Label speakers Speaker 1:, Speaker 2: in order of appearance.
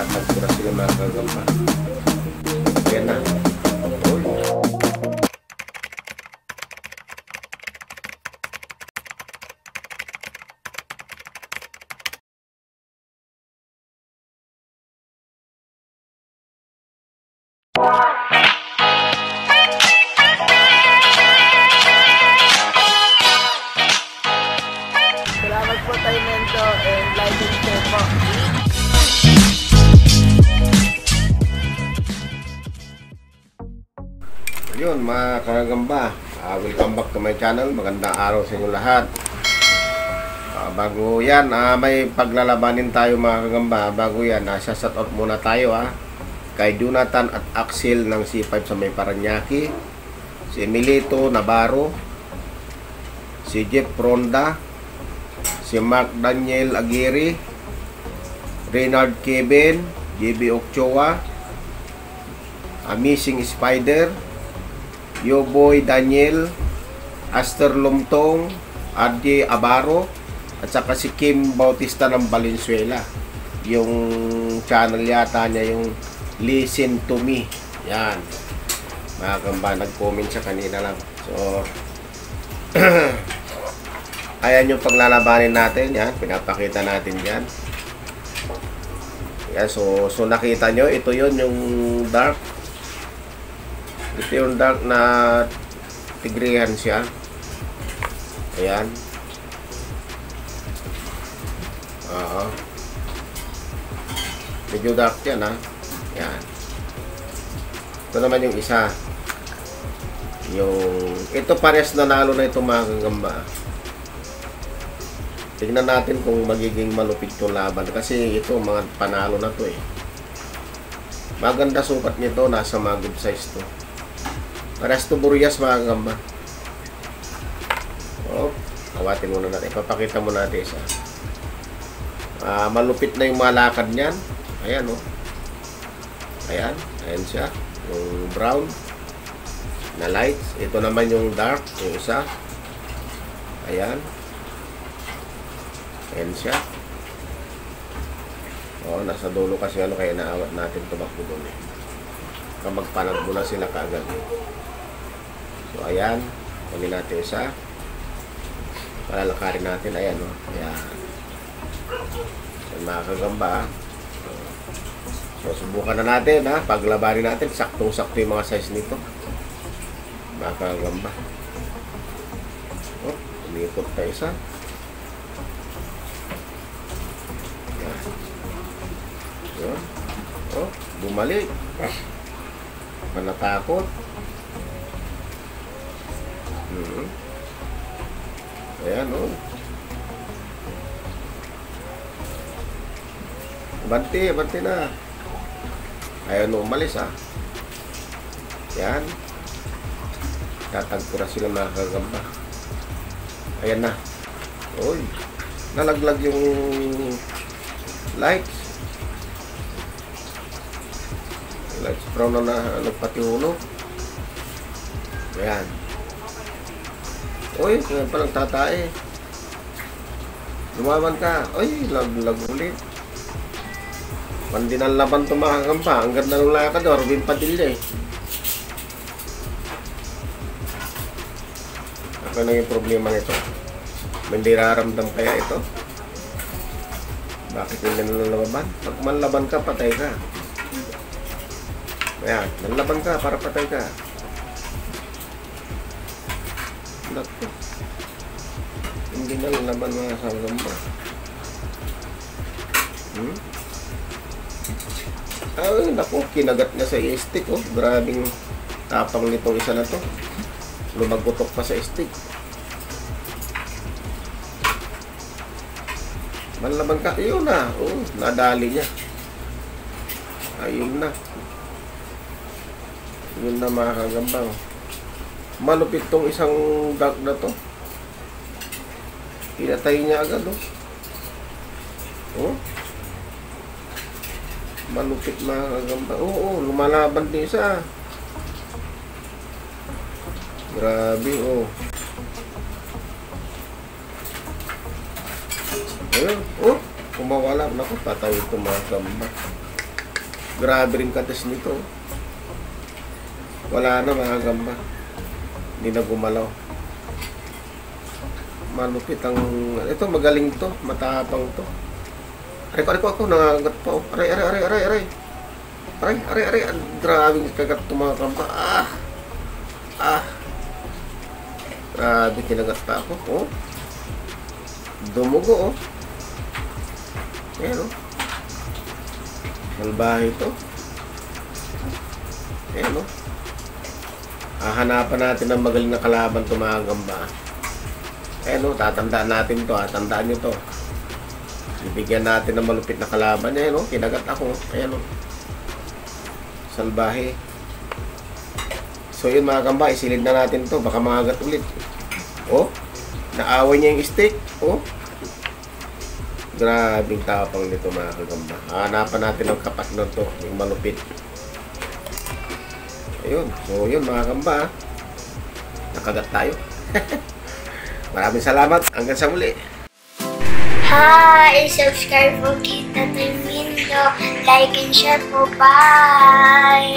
Speaker 1: Tatagpura sila mga kagamba. Ayan na. Uy.
Speaker 2: Salamat po tayo Mento and like and share po.
Speaker 1: Ayun mga kagamba, welcome back to my channel. Magandang araw sa inyo lahat. Bago yan, may paglalabanin tayo mga kagamba. Bago yan, shout out muna tayo kay Jonathan at Axel ng C5 sa may Paranaque, si Emilito Navarro, si Jeff Ronda, si Mark Daniel Aguirre, Reynard Kevin, JB Ochoa, Amazing Spider, Yoboy Daniel, Aster Lumtong, RJ Abaro, at saka si Kim Bautista ng Valenzuela. Yung channel yata niya yung Listen to Me. Yan. Mga kamba, nag-comment siya kanina lang. So, ayan yung paglalabanin natin. Yan, pinapakita natin yan. Yan, so nakita nyo, ito yun yung dark. Ito yung dark na tigrihan siya. Ayan. Medyo dark yan Ayan. Ito naman yung isa. Ito pares nanalo na ito mga kagamba. Tignan natin kung magiging malupit yung laban. Kasi ito mga panalo na to Maganda sukat nito. Nasa mga good size to. Pares to Burias mga kagamba. Kawatin muna natin. Ipapakita muna natin isa. Malupit na yung mga lakad niyan. Ayan Ayan. Ayan siya. Yung brown na lights. Ito naman yung dark. Yung isa. Ayan. Ayan siya. Nasa dulo kasi kaya naawat natin tumakbo doon Magpanag muna sila kaagad So ayan. Kunin natin isa. Palalakarin natin. Ayan Ayan. Ayan mga kagamba So subukan na natin paglabanin natin. Saktong-sakto yung mga size nito mga kagamba. Umikot tayo isa. Ayan. Bumalik. Manatakot. Ayan Banti na. Ayaw umalis Ayan. Tatagpura sila mga kagamba. Ayan na. Nalaglag yung lights. Lights brown na nagpatihulog. Ayan. Kaya palang tatae. Lumaban ka. Lag ulit. Pandi ng laban ito mga kagamba. Ang ganda ng lakad Robin Padilla Ano naging problema nito? Hindi raramdam kaya ito? Bakit hindi nalalaban? Pag manlaban ka, patay ka. Ayan, nanlaban ka para patay ka. Naku. Hindi nalalaban mga kagamba. Naku, kinagat niya sa stick Grabing tapang nitong isa na to. Lumagutok pa sa stick. Manlaban ka. Ayun na. Nadali niya. Ayun na. Yun na mga kagamba. Malupit tong isang dark na to. Pinatay niya agad malupit mga kagamba. Lumalaban din isa. Grabe Ayun, kumawala. Naku, patay ito mga kagamba. Grabe rin katas nito. Wala na mga gamba. Hindi na gumalaw. Malupit ang... Ito, magaling to. Matapang to. Aray ko. Nangagat pa. Aray. Grabing kagat to mga gamba. Grabe, kinagat pa ako. Oh. Dumugo, oh. Ayan, oh. Salbahe ito. Ayan, oh. Hahanapan natin ng magaling na kalaban ito mga gamba. Ayan, oh. Tatandaan natin to. Tandaan nyo to. Ibigyan natin ng malupit na kalaban. Ayan, oh. Kinagat ako. Ayan, oh. Salbahe. So yun mga gamba, isilid na natin to. Baka makagat ulit. Oh, naaway niya yung stick. Oh, grabing tapang nito mga kagamba. Hanapan natin ang kapat na to, yung malupit. Ayun, so yun mga gamba. Nakagat tayo. Maraming salamat. Hanggang sa muli.
Speaker 3: Hi! Subscribe po kita Mindo. Like and share po. Bye!